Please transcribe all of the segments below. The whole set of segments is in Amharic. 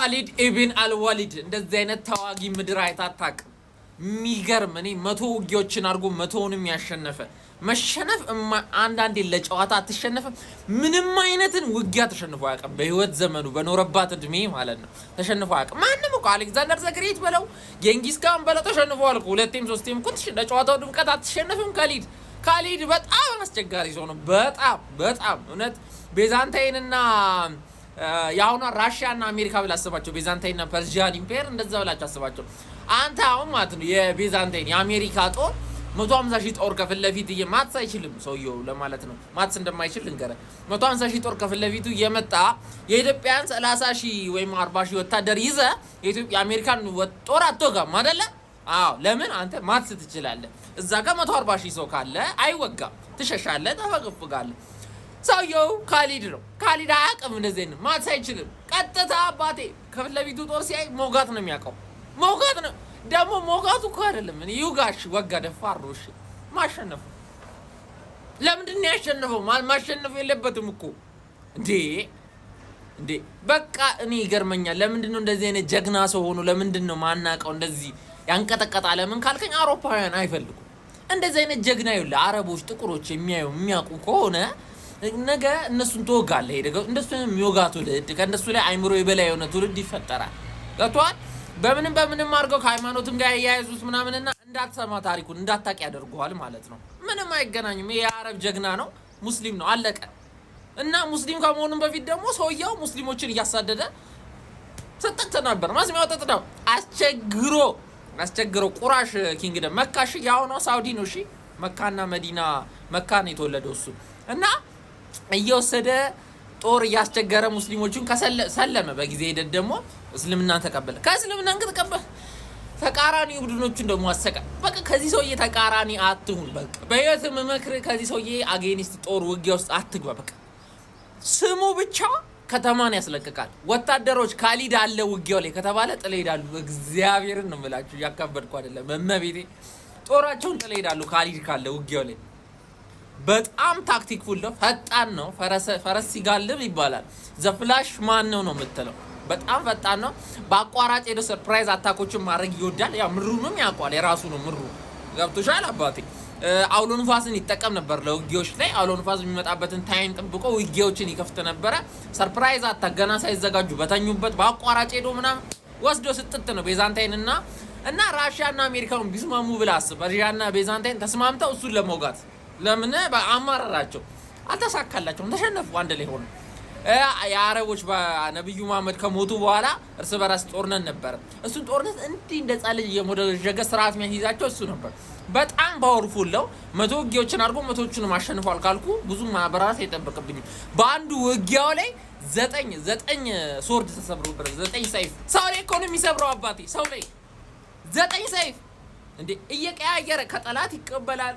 ካሊድ ኢብን አልዋሊድ እንደዚህ አይነት ተዋጊ ምድር አይታ አታውቅም። የሚገርም፣ እኔ 100 ውጊያዎችን አድርጎ 100ውንም ያሸነፈ፣ መሸነፍ አንዳንዴ ለጨዋታ አትሸነፍም። ምንም አይነትን ውጊያ ተሸንፎ አያውቅም። በህይወት ዘመኑ በኖረባት እድሜ ማለት ነው ተሸንፎ አያውቅም። ማንም እኮ አሌክዛንደር the Great በለው፣ ጌንጊስ ካን በለው ተሸንፈዋል እኮ፣ ሁለቴም ሶስቴም እኮ። ለጨዋታው ድምቀት አትሸነፍም። ካሊድ፣ ካሊድ በጣም አስቸጋሪ ሰው ነው። በጣም በጣም፣ እውነት ቤዛንታይንና የአሁኗ ራሽያ እና አሜሪካ ብለህ አስባቸው። ቤዛንታይንና Persian Empire እንደዛ ብላቸው አስባቸው። አንተ አሁን ማለት ነው የቤዛንታይን የአሜሪካ ጦር 150,000 ጦር ከፊት ለፊት፣ maths አይችልም ሰውየው ለማለት ነው። Maths እንደማይችል ልንገርህ። 150,000 ጦር ከፊት ለፊቱ እየመጣ የኢትዮጵያን 30,000 ወይም 40,000 ወታደር ይዘህ የኢትዮጵያ የአሜሪካን ጦር አትወጋም አይደለ? አዎ። ለምን? አንተ maths ትችላለህ። እዛ ጋር 140,000 ሰው ካለ አይወጋም። ትሸሻለህ፣ ታፈገፍጋለህ። ሰውየው ካሊድ ነው። ካሊድ አያውቅም እንደዚህ ነው። Maths አይችልም። ቀጥታ አባቴ ከፊት ለፊቱ ጦር ሲያይ መውጋት ነው የሚያውቀው። መውጋት ነው፣ ደግሞ መውጋቱ እኮ አይደለም። እኔ ይውጋሽ፣ ወጋ፣ ደፋር ነው። እሺ ማሸነፉ ለምንድን ነው ያሸነፈው? ማሸነፍ የለበትም እኮ እንዴ እንዴ! በቃ እኔ ይገርመኛል። ለምንድን ነው እንደዚህ አይነት ጀግና ሰው ሆኖ ለምንድን ነው ማናውቀው፣ እንደዚህ ያንቀጠቀጣ? ለምን ካልከኝ አውሮፓውያን አይፈልጉም እንደዚህ አይነት ጀግና። ይኸውልህ አረቦች፣ ጥቁሮች የሚያዩ የሚያውቁ ከሆነ ነገ እነሱን ትወጋለህ። ሄደህ እንደሱ የሚወጋ ትውልድ፣ ከእነሱ ላይ አይምሮ የበላይ የሆነ ትውልድ ይፈጠራል። ገብቶሃል? በምንም በምንም አድርገው ከሃይማኖትም ጋር ያያይዙት ምናምንና እንዳትሰማ፣ ታሪኩን እንዳታውቅ ያደርገዋል ማለት ነው። ምንም አይገናኝም። ይሄ የአረብ ጀግና ነው፣ ሙስሊም ነው፣ አለቀ። እና ሙስሊም ከመሆኑም በፊት ደግሞ ሰውየው ሙስሊሞችን እያሳደደ ስጥት ነበር። ማስሚያው ጥጥ ነው። አስቸግሮ አስቸግሮ ቁራሽ kingdom መካ፣ እሺ የአሁኗ ሳውዲ ነው። እሺ መካና መዲና፣ መካ ነው የተወለደው እሱ። እና እየወሰደ ጦር እያስቸገረ ሙስሊሞቹን ሰለመ። በጊዜ ሂደት ደግሞ እስልምናን ተቀበለ። ከእስልምናን ከተቀበለ ተቃራኒ ቡድኖቹን ደግሞ አሰቃ። በቃ ከዚህ ሰውዬ ተቃራኒ አትሁን። በቃ በህይወት የምመክርህ ከዚህ ሰውዬ against ጦር ውጊያ ውስጥ አትግባ። በቃ ስሙ ብቻ ከተማን ያስለቅቃል። ወታደሮች ካሊድ አለ ውጊያው ላይ ከተባለ ጥለው ይሄዳሉ። እግዚአብሔርን ነው የምላችሁ፣ እያካበድኩ አይደለም። እመቤቴ ጦራቸውን ጥለው ይሄዳሉ። ካሊድ ካለ ውጊያው ላይ በጣም tacticful ነው፣ ፈጣን ነው። ፈረስ ሲጋልብ ይባላል። The flash man ነው ነው የምትለው። በጣም ፈጣን ነው። በአቋራጭ ሄዶ surprise attack ኦችን ማድረግ ይወዳል። ያው ምሩንም ያውቋል፣ የራሱ ነው ምሩ። ገብቶሻል አባቴ። አውሎ ንፋስን ይጠቀም ነበር ለውጊያዎች ላይ። አውሎ ንፋስ የሚመጣበትን time ጠብቆ ውጊያዎችን ይከፍት ነበረ። Surprise attack ገና ሳይዘጋጁ በተኙበት በአቋራጭ ሄዶ ምናምን ወስዶ ስጥት ነው። ቤዛንታይን እና ራሽያ እና አሜሪካውን ቢስማሙ ብለህ አስብ። ራሽያና ቤዛንታይን ተስማምተው እሱን ለመውጋት ለምን አማረራቸው? አልተሳካላቸውም። ተሸነፉ። አንድ ላይ ሆነ። የአረቦች በነቢዩ መሐመድ ከሞቱ በኋላ እርስ በራስ ጦርነት ነበረ። እሱን ጦርነት እንዲህ እንደ ሕፃን ልጅ እየሞደዠገ ስርዓት የሚያስይዛቸው እሱ ነበር። በጣም powerful ነው። 100 ውጊያዎችን አድርጎ 100ዎቹንም አሸንፏል ካልኩ ብዙ ማብራራት አይጠበቅብኝም። በአንዱ ውጊያው ላይ ዘጠኝ ዘጠኝ sword ተሰብሮበት፣ ዘጠኝ ሰይፍ፣ ሰው ላይ እኮ ነው የሚሰብረው አባቴ፣ ሰው ላይ ዘጠኝ ሰይፍ እንዴ እየቀያየረ ከጠላት ይቀበላል።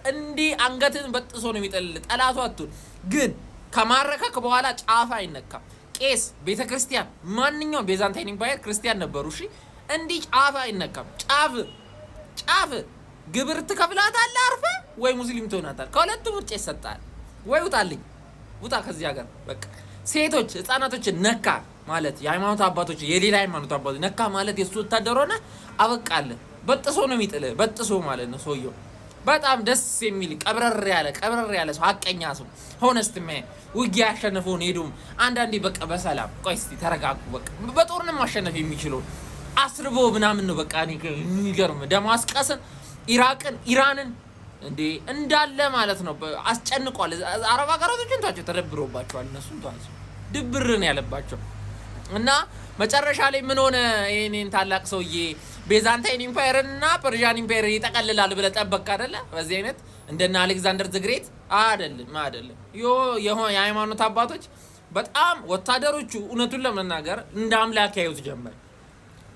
እንዲህ አንገትን በጥሶ ነው የሚጥል። ጠላቱ አትሁን ግን ከማረከክ በኋላ ጫፍ አይነካም። ቄስ፣ ቤተ ክርስቲያን፣ ማንኛውም Byzantine Empire ክርስቲያን ነበሩ። እሺ እንዲህ ጫፍ አይነካም። ጫፍ ጫፍ ግብር ትከፍላታለህ አርፈህ ወይ ሙስሊም ትሆናታለህ። ከሁለቱ ምርጫ ይሰጣል። ወይ ውጣልኝ፣ ውጣ ከዚህ ሀገር በቃ። ሴቶች ህጻናቶችን ነካ ማለት፣ የሃይማኖት አባቶች፣ የሌላ ሃይማኖት አባቶች ነካ ማለት የእሱ ወታደር ሆነ አበቃለህ። በጥሶ ነው የሚጥልህ፣ በጥሶ ማለት ነው ሰውየው። በጣም ደስ የሚል ቀብረር ያለ፣ ቀብረር ያለ ሰው፣ ሀቀኛ ሰው፣ honest man። ውጊያ ያሸነፈውን ሄዱም አንዳንዴ በቃ በሰላም ቆይ እስቲ ተረጋጉ፣ በቃ በጦርነት ማሸነፍ የሚችለውን አስርቦ ምናምን ነው። በቃ የሚገርም ደማስቀስን፣ ኢራቅን፣ ኢራንን እንዴ እንዳለ ማለት ነው አስጨንቋል። አረብ ሀገራቶችን ተዋቸው፣ ተደብሮባቸዋል። እነሱን ተዋቸው፣ ድብርን ያለባቸው። እና መጨረሻ ላይ ምን ሆነ? ይሄንን ታላቅ ሰውዬ Byzantine Empire ን እና Persian Empire ይጠቀልላል ብለህ ጠበቅ አይደለ? በዚህ አይነት እንደነ አሌክዛንደር the Great አይደለም፣ አይደለም። የሃይማኖት አባቶች በጣም ወታደሮቹ እውነቱን ለመናገር እንደ አምላክ ያዩት ጀመር።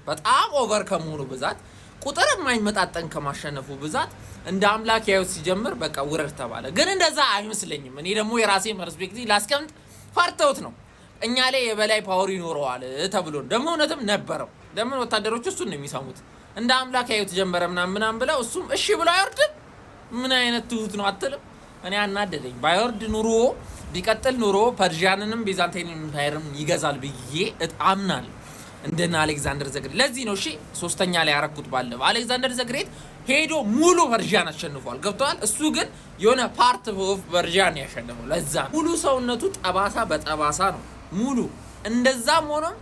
በጣም over ከመሆኑ ብዛት፣ ቁጥር የማይመጣጠን ከማሸነፉ ብዛት እንደ አምላክ ያዩት ሲጀምር በቃ ውረድ ተባለ። ግን እንደዛ አይመስለኝም። እኔ ደግሞ የራሴን perspective ላስቀምጥ። ፈርተውት ነው፣ እኛ ላይ የበላይ power ይኖረዋል ተብሎ። ደግሞ እውነትም ነበረው። ለምን ወታደሮቹ እሱን ነው የሚሰሙት። እንደ አምላክ ያዩት ጀመረ ምናምን ምናምን ብለው እሱም እሺ ብሎ አይወርድም። ምን አይነት ትሁት ነው አትልም? እኔ አናደደኝ። ባይወርድ ኑሮ፣ ቢቀጥል ኑሮ Persian ንም Byzantine Empire ም ይገዛል ብዬ አምናለሁ። እንደነ Alexander the Great። ለዚህ ነው እሺ ሶስተኛ ላይ ያረኩት። ባለፈው Alexander the Great ሄዶ ሙሉ Persian አሸንፏል። ገብተዋል። እሱ ግን የሆነ part of Persian ያሸነፈው። ለዛ ሙሉ ሰውነቱ ጠባሳ በጠባሳ ነው ሙሉ። እንደዛም ሆኖም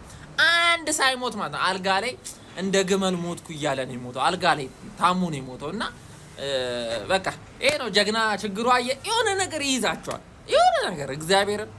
አንድ ሳይሞት ማለት ነው፣ አልጋ ላይ እንደ ግመል ሞትኩ እያለ ነው የሞተው። አልጋ ላይ ታሞ ነው የሞተው። እና በቃ ይሄ ነው ጀግና ችግሩ። አየህ፣ የሆነ ነገር ይይዛቸዋል። የሆነ ነገር እግዚአብሔርን